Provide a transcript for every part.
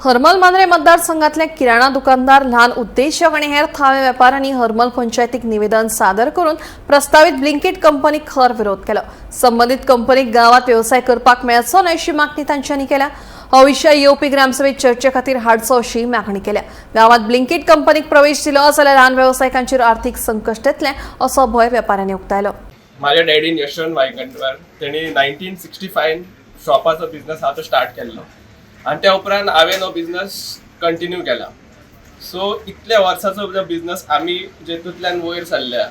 हरमल मांद्रे मतदारसंघातले किराणा दुकानदार, ल्हान उद्देजक आणि हेर थळाव्या वेपाऱ्यांनी हरमल पंचायतीक निवेदन सादर करून प्रस्तावित ब्लिंकिट कंपनीक खर विरोध केलो. संबंधित कंपनीक गावात व्यवसाय करपाक मेळचो न्हय अशी मागणी तांच्यांनी केल्या. हो विशय येवपी ग्रामसभेत चर्चे खातीर हाडचो अशी मागणी केल्या. गावात ब्लिंकिट कंपनीक प्रवेश दिलो जाल्यार ल्हान वेवसायिकांचेर आर्थिक संकश्ट येतलें असो भंय वेपाऱ्यांनी उक्तायलो. माझ्या डॅडीन, यशवंत वायंगणकर, तेणी 1965 शॉपाचो बिझनस हा तो स्टार्ट केल्लो आनी त्या उपरांत हांवें हो बिझनस कंटिन्यू केला. सो इतल्या वर्साचो जो बिझनस आमी जेतूंतल्यान वयर सरल्या,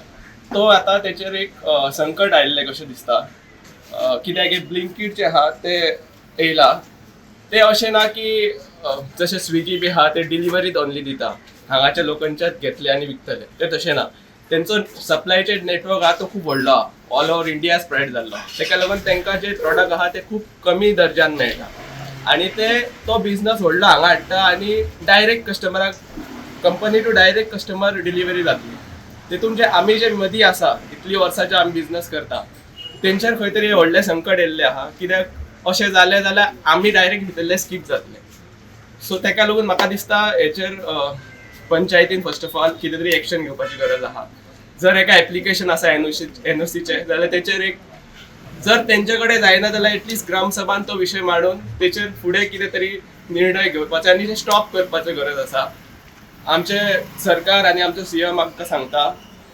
तो आतां तेचेर एक संकट आयिल्लें कशें दिसता, कित्याक हे ब्लिंकीट जे आहा ते येयला, ते अशें ना की जशें स्विगी बी आहा, ते डिलिव्हरीत ओनली दिता, हांगाच्या लोकांच्याच घेतले आनी विकतले. ते तशें ना. तेंचो सप्लायचे नेटवर्क आहा तो खूब व्हडलो आहा, ऑल ओवर इंडिया स्प्रेड जाल्लो. तेका लागून तांकां जे प्रोडक्ट आहा ते खूब कमी दर्जान मेळटा आनी ते तो बिझनस व्हडलो हांगा हाडटा आनी direct कस्टमराक, company to direct customer delivery जातली. तितून जे आमी जे मदीं आसा, इतली वर्सां जे आमी बिझनस करता, तेंचेर खंय तरी व्हडलें संकट येयल्लें आहा, कित्याक अशें जालें जाल्यार आमी डायरेक्ट भितरले स्कीप जातले. सो तेका लागून म्हाका दिसता हेचेर पंचायतीन फर्स्ट ऑफ ऑल कितें तरी एक्शन घेवपाची गरज आहा. जर एका एप्लिकेशन आसा एनओसीचें जाल्यार तेचेर एक जर तेंचे कडेन जायना जाल्यार एटलिस्ट ग्रामसभान तो विशय मांडून तेचेर फुडें कितें तरी निर्णय घेवपाचो आनी ते स्टॉप करपाची गरज आसा. आमचे सरकार आनी आमचो सीएम आमकां सांगता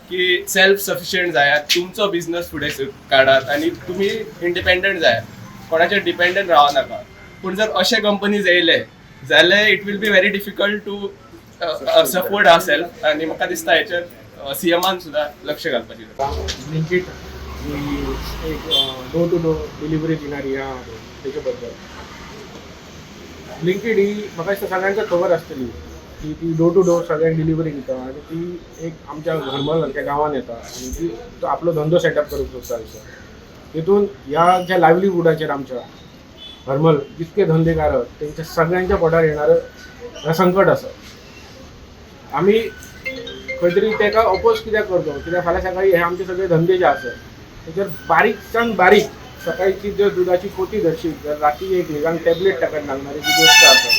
की सेल्फ सफिशियंट जायात, तुमचो बिझनस फुडें काडात आनी तुमी इंडिपेंडंट जायात, कोणाचेर डिपेंडंट रावो नाका. पूण जर अशे कंपनीज येयले जाल्यार it will be very difficult to support our self. आनी म्हाका दिसता हेचेर सीएमान सुद्दां लक्ष घालपाची गरज. ब्लिंकिट ही एक डोर टू डोर डिलिव्हरी दिणारी आहा तेचे बद्दल. ब्लिंकिट ही म्हाका दिसता सगळ्यांक खबर आसतली की ती डोर टू डोर सगळ्यांक डिलिव्हरी दिता आनी ती एक आमच्या हरमल सारक्या गांवान येता आनी ती तो आपलो धंदो सेटअप करूंक सोदता थंयसर. तितून ह्या ज्या लायवलीहुडाचेर, आमच्या हरमल जितके धंदेकार तेंच्या सगळ्यांच्या पोटार येणार हें संकट आसा. आमी खंय तरी तेका अपोज कित्याक करता? कित्याक फाल्यां सकाळी हे आमचे सगळे धंदे जे आसत तेचेर बारीकच्यान बारीक, सकाळची जर दुदाची पोती धरशीत जर राती एक न्हिदांक टॅबलेट ताका लागणारी जी गोश्ट आसा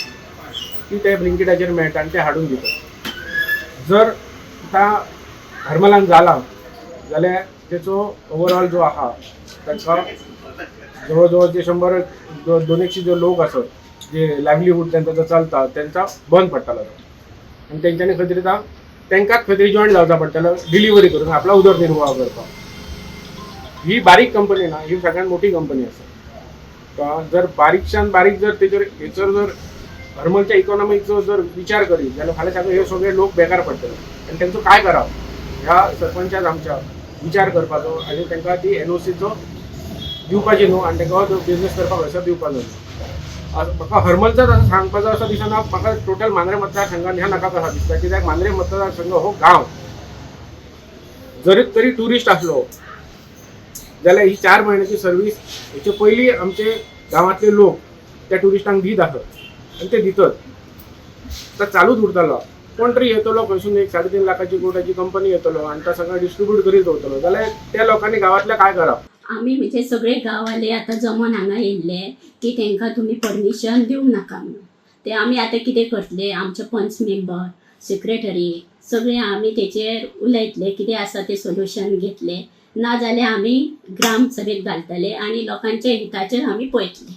ती ते ब्लिंकिटाचेर मेळटा आनी ते हाडून दितात. जर आतां हरमलान जाला जाल्यार तेचो ओवरऑल जो आहा तांकां जवळ जवळ जे 100 दोनशे जे लोक आसत, जे लायवलीहूड तेंचो जो चलता, तेंचा बंद पडटलो तो आनी तेंच्यांनी खंय तरी आतां तेंकांच खंय तरी जॉयन जावचा पडटलो डिलिव्हरी करून आपला उदरनिर्वाह करपाक. ही बारीक कंपनी ना, ही सगळ्यात मोठी कंपनी आसा. जर बारीकच्यान बारीक जर तेचेर हेचर जर हरमलच्या इकॉनॉमीचो जर विचार करीत जाल्यार फाल्यां सगळे हे सगळे लोक बेकार पडटले आनी तेंचो काय करप, ह्या सरपंचाक आमच्या विचार करपाचो आनी तांकां ती एनओसीचो दिवपाची न्हू आनी तांकां तो बिझनस करपाक हयसर दिवपाचो न्हू. म्हाका हरमलचाच असं सांगपाचो असो दिसना, म्हाका टोटल मांद्रे मतदारसंघान ह्या नाका कसा दिसता, कित्याक मांद्रे मतदारसंघ हो गांव जरी तरी टुरिस्ट आसलो जाल्यार ही 4 म्हयन्याची सर्वीस हेचे पयलीं आमचे गांवांतले लोक त्या टुरिस्टांक दीत आसत आनी ते दितत तर चालूच उरतलो. कोण तरी येतलो खंयसून, एक 3.5 लाखाची कोटाची कंपनी येतलो आनी तो सगळें डिस्ट्रिब्यूट करीत दवरतलो जाल्यार त्या लोकांनी गांवांतल्या काय करप? आमी म्हणजे सगळे गांववाले आतां जमोन हांगा येयल्ले की तांकां तुमी परमिशन दिवं नाका म्हणून. ते आमी आतां कितें करतले, आमचे पंच मेंबर, सेक्रेटरी सगळे आमी तेचेर उलयतले, कितें आसा तें सोल्युशन घेतले, ना जाल्यार आमी ग्राम सभेक घालतले आनी लोकांच्या हिताचेर आमी पळयतले.